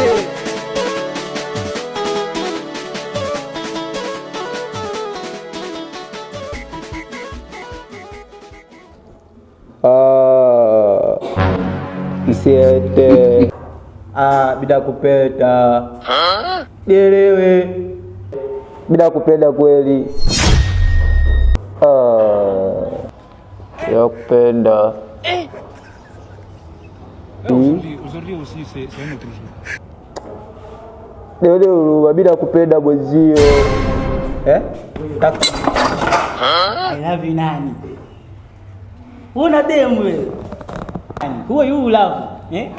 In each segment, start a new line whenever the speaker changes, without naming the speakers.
Wachezeshe.
Ah, msiete. Ah, bila kupenda. Nielewe. Bila kupenda kweli. Ah, ya kupenda.
Aujourd'hui aussi, c'est un autre jour.
Nione huruma bila kupenda mwenzio. Eh?
I love you nani? Una demu wewe. Who you love? Eh?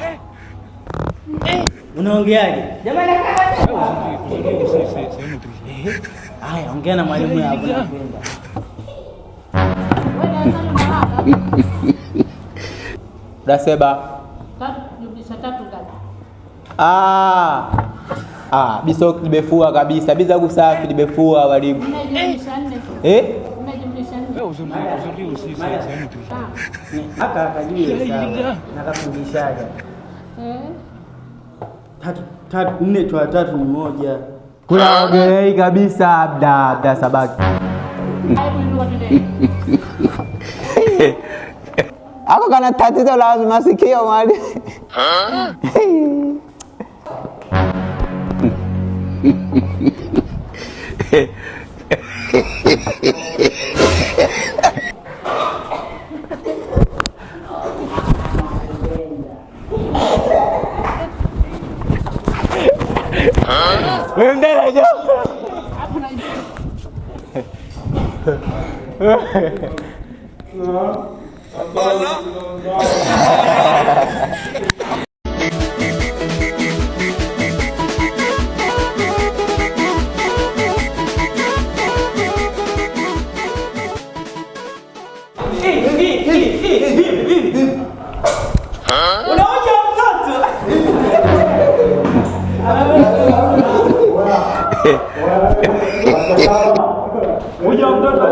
Unaongeaje? Jamani.
Aujourd'hui aussi, c'est un autre jour.
Haya, ongea na mwalimu hapo napenda.
Daseba.
3 jumlisha 3 ngapi?
Ah. Ah, biso nimefua kabisa. Biza kusafi nimefua mwalimu.
4 jumlisha 4.
Eh?
4 jumlisha 4.
Aujourd'hui aussi, c'est un autre jour.
Haka akajui hesabu. Nakafundishaga.
Eh?
3 3 4 toa 3 ni 1.
Kuna ongelei kabisa abda abda sabaki.
Hebu inuka twende.
Ako kana tatizo la masikio mwalimu. Wewe mdada jo.
Unaoja mtoto. Uja mtoto.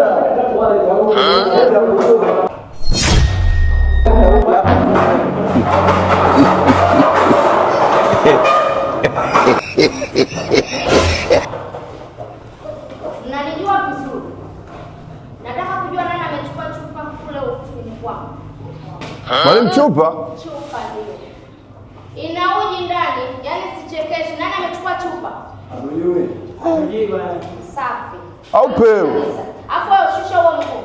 Mnanijua vizuri. Nataka kujua nani amechukua chupa kule ofisini kwangu.
Mwalimu, chupa?
Chupa ndio. Ina uji ndani, yaani sichekeshi. Nani amechukua chupa? Safi.
Au peu?
Afu wewe shusha huo mguu.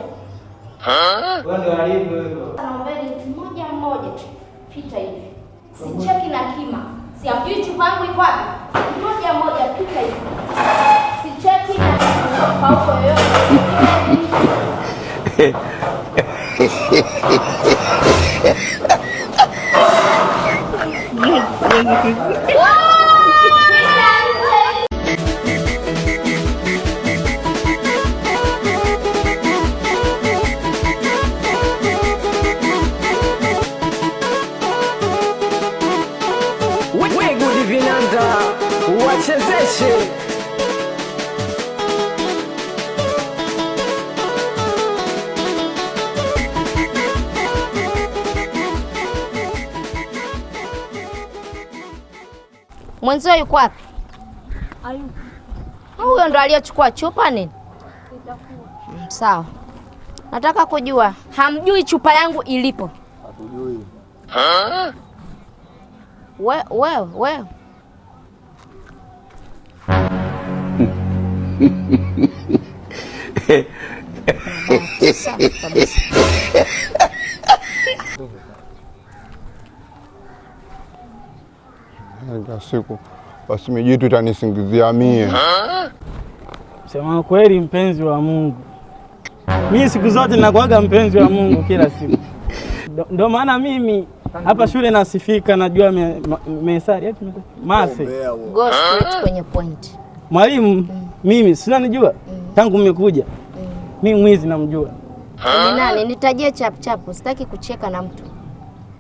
Wewe ndio haribu wewe.
Naombeni mmoja mmoja pita hivi. Sicheki na kima. Siamjui chupa yangu iko wapi. Mmoja mmoja pita hivi. Sicheki na pauko yoyote. Pita nje.
Wegudi vinanda wachezeshe.
Mwenzio yuko wapi? Huyo ndo aliyechukua chupa nini? Sawa. Nataka kujua hamjui chupa yangu ilipo.
Hatujui.
We, wewe wewe. Safi kabisa.
Kila siku basi mijitu itanisingizia mie.
Sema kweli, mpenzi wa Mungu. Mimi siku zote nakuaga mpenzi wa Mungu kila siku. Ndo maana mimi hapa shule nasifika, najua mesari, eti mase.
Go straight kwenye point.
Mwalimu, mimi sina nijua tangu mmekuja. Mimi mwizi namjua.
Ni nani? Nitajie chap chap, sitaki kucheka na mtu.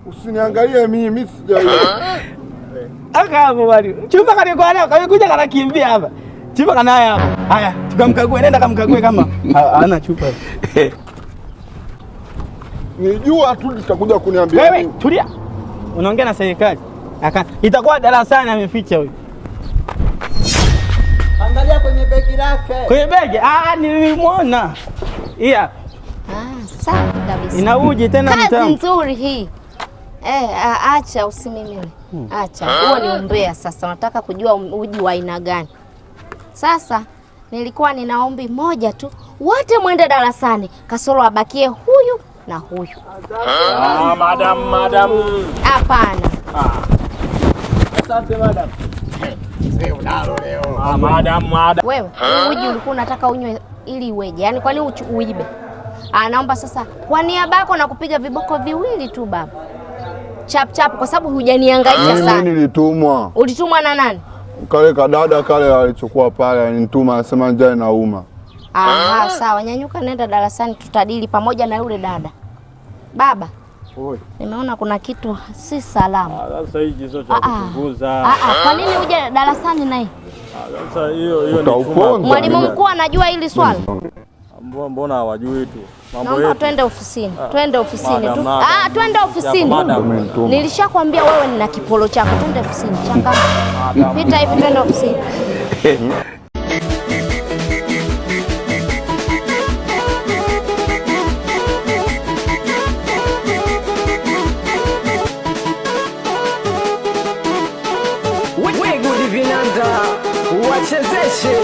Usiniangalie mimi, mimi sijajua.
Aka hapo bali. Chupa kalikuwa nayo, kamekuja kanakimbia hapa. Chupa kanayo hapa. Haya, tukamkague, nenda kamkague kama hana chupa.
Nijua tu nitakuja kuniambia.
Wewe tulia. Unaongea na serikali. Itakuwa darasani ameficha huyu.
Angalia kwenye begi lake.
Kwenye begi? Ah, nilimwona. Iya,
Ah, safi kabisa.
ina uji tena
Kazi
mtamu.
nzuri hii. Eh, acha usimimine. Acha. Huo ni umbea sasa. Unataka kujua uji wa aina gani. Sasa nilikuwa nina ombi moja tu. Wote mwende darasani, kasoro abakie huyu na huyu.
Ah, madam, madam.
Hapana.
Asante madam.
Ah, madam, madam.
Wewe, huu uji ulikuwa unataka unywe ili iweje? Yaani kwa nini uibe? Ah, naomba sasa kwa niaba yako na kupiga viboko viwili tu baba. Chap chap kwa sababu hujanihangaisha
Mimi
sana.
nilitumwa.
Ulitumwa na nani?
Kale kadada kale alichukua pale alinituma anasema njaa inauma.
Aha, sawa, nyanyuka nenda darasani tutadili pamoja na yule dada. Baba, nimeona kuna kitu si salama.
Sasa hii sio cha
Ah, ah.
kuchunguza.
Ah, ah, kwa nini uje darasani naye?
Sasa hiyo hiyo ni chuma.
Utauponza.
Mwalimu mkuu anajua hili swala.
Mbona hawajui tu mambo
Naomba
yetu.
twende ofisini. Twende ofisini
Madam,
tu.
madam.
Ah, twende ofisini.
Madam.
Nilishakwambia wewe nina kipolo chako. Twende ofisini. Changamka. Pita hivi twende ofisini.
Wigudi Vinanda wachezeshe.